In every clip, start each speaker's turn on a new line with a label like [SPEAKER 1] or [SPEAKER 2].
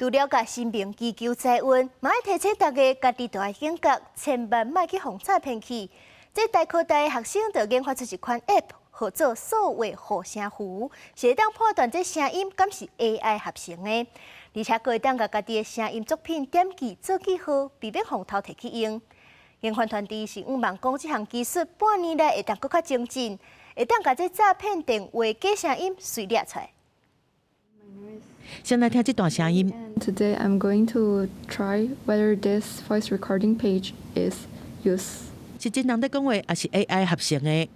[SPEAKER 1] 除了共神明祈求財運，嘛愛提醒大家家己著愛警覺，千萬莫去予詐騙去。這台科大學生就研發出一款 App，號做數位護聲符，是會當判斷這聲音敢是 AI 合成的，而且閣會當共家己的聲音作品點記做記號，避免予偷提去用。研發團隊是向望講，這項技術半年內會當閣較精進，會當共這詐騙電話假聲音隨掠出來。
[SPEAKER 2] 先來聽這段聲音。
[SPEAKER 3] Today I'm going to try whether this voice recording page is used.
[SPEAKER 2] 是真人佇講話，抑是 AI 合成的？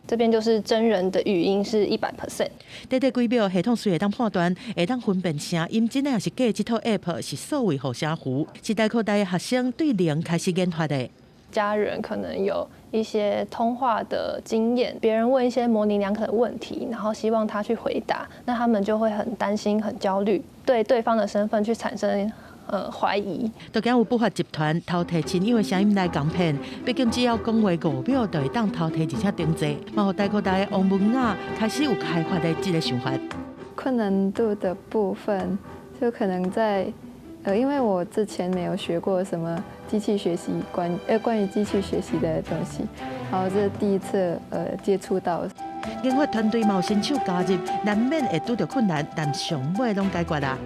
[SPEAKER 4] 這邊就是真人的語音是100%。
[SPEAKER 2] 短短幾秒，系統雖會當判斷，會當分辨聲音真的抑是假。這套 App 是數位護聲符，是台科大學生對零開始研發的。
[SPEAKER 4] 家人可能有一些通話的經驗，別人問一些模棱兩可的問題，然後希望他去回答，那他們就會很擔心、很焦慮，對對方的身份去產生懷疑。
[SPEAKER 2] 都驚有不法集團偷提親友的聲音來共騙，畢竟只要講話5秒就會當偷提，而且定製。嘛，予台科大的王文雅開始有開發的這個想法。
[SPEAKER 3] 困難度的部分，就可能在，因為我之前沒有學過什麼機器學習關於機器學習的東西，然後這是第一次接觸到。
[SPEAKER 2] 研發團隊嘛有新手加入，難免會拄著困難，但上尾攏解決啦。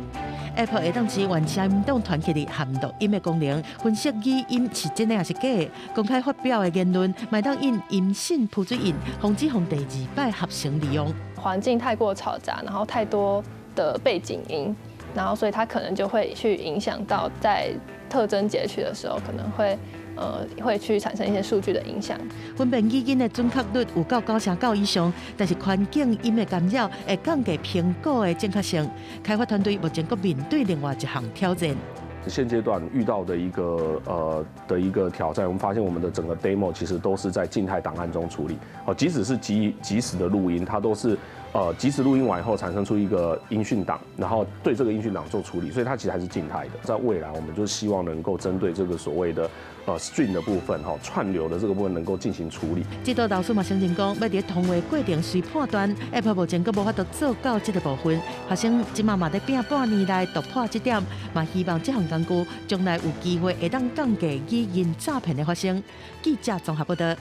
[SPEAKER 2] App 會當支援聲音檔傳起來含錄音的功能，分析語音是真的抑是假的。公開發表的言論，嘛會當印音信浮水印，防止予第二擺合成利用。
[SPEAKER 4] 環境太過嘈雜，然後太多的背景音，然後所以它可能就會去影響到在特徵截取的時候，可能會去產生一些數據的影響。
[SPEAKER 2] 分辨語音的準確率有到99%以上，但是環境音的干擾會降低評估的正確性。開發團隊目前閣面對另外一項挑戰。
[SPEAKER 5] 現階段遇到的一個挑戰，我們發現我們的整個 demo 其實都是在靜態檔案中處理。哦，即使是即時的錄音，它都是即時錄音完以後產生出一個音訊檔，然後對這個音訊檔做處理，所以它其實還是靜態的。在未來，我們就希望能夠針對這個所謂的stream 的部分，哈串流的這個部分能夠進行處理。
[SPEAKER 2] 指導老師嘛承認講，欲佇通話過程隨判斷，App 目前閣無法度做到這個部分。學生這馬嘛佇拼半年來突破這點，嘛希望這項工具將來有機會會當降低語音詐騙的發生。記者綜合報道。